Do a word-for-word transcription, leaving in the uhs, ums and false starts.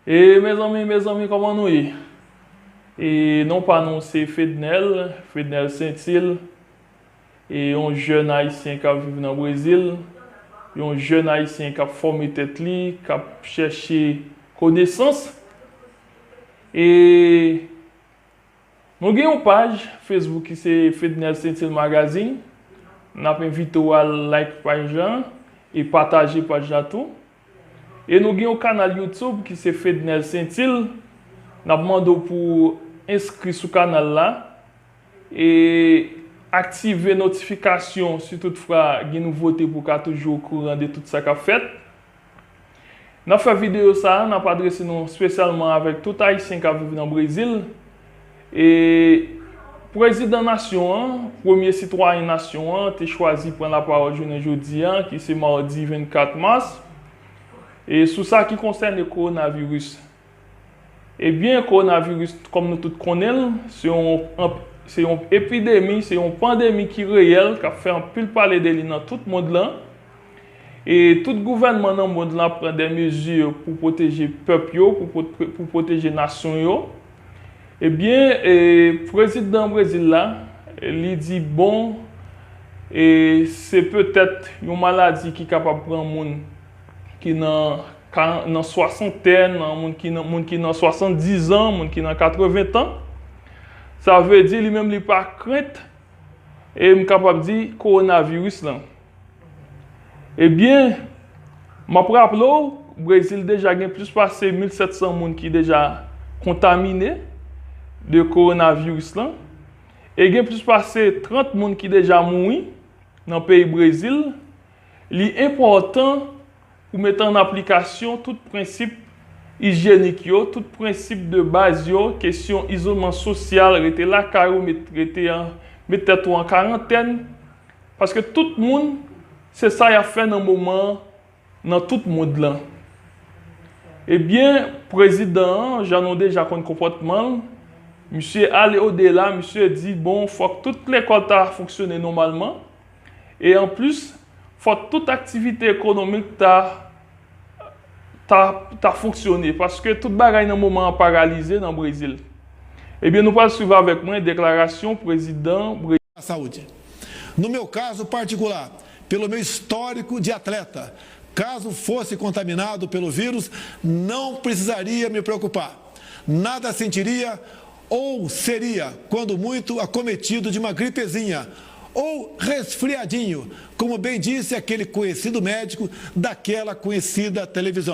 E mezanmi, mezanmi, kòman nou ye? E non pa nou se Fednel, Fednel Saintil, e yon jèn ayisyen k ap viv nan Brezil, yon jèn ayisyen k ap fòme tèt li, k ap chèche konesans. E nou gen yon paj Facebook ki se Fednel Saintil Magazine. N ap envite w al like paj la e pataje paj la tou. E nou gen yon kanal YouTube ki se Fednel Saintil. N ap mande w pou w enskri sou kanal la e aktive notifikasyon si toutfwa gen nouvote pou w ka toujou okouran de tout sa k ap fèt. N ap fè videyo sa a, n ap adrese nou espesyalman avèk tout Ayisyen k ap viv nan Brezil. E prezidan nasyon an, premye sitwayen nasyon an, te chwazi pran lapawòl jounen jodi a, ki se madi vennkat mas, e sou sa ki konsène kowonaviris. Ebyen, kowonaviris, kòm nou tout konnen l, se yon, se yon epidemi, se yon pandemi ki reyèl, k ap fè anpil pale de li nan tout mond lan. E tout gouvènman nan mond lan ap pran de mezi pou pwoteje pèp yo, pou, pou, pou pwoteje nasyon yo. Ebyen, e, prezidan Brezil la, li di, bon, e, se petèt yon maladi ki kapab pran moun ki nan, ka- nan swasantèn, nan moun ki nan, moun ki nan swasanndizan, moun ki nan katreven tan. Sa vle di, li menm, li pa krent, e m kapab di, kowonaviris lan. Ebyen, m ap raple w, Brezil deja gen plis pase mil sèt san moun ki deja kontamine de kowonaviris lan, e gen plis pase trant moun ki deja mouri nan peyi Brezil. Li enpòtan pou mete an aplikasyon tout prensip ijyenik yo, tout prensip de baz yo, kesyon izolman sosyal, rete lakay ou, met, rete an, met tèt ou an karantèn, paske tout moun, se sa y ap fè nan moman an, nan tout mond lan. Ebyen, prezidan an, jan nou deja konn konpòtman l, misye ale odela, misye di, bon, fòk tout lekòl ta fonksyone nòmalman, e anplis, fòk tout aktivite ekonomik ta, ta, ta fonksyone, paske tout bagay nan moman an paralize nan Brezil. Ebyen, nou pral swiv avèk mwen deklarasyon prezidan Brezil. Saúde. No meu caso particular, pelo meu histórico de atleta, caso fosse contaminado pelo vírus, não precisaria me preocupar. Nada sentiria ou seria, quando muito, acometido de uma gripezinha ou resfriadinho, como bem disse aquele conhecido médico daquela conhecida televisão.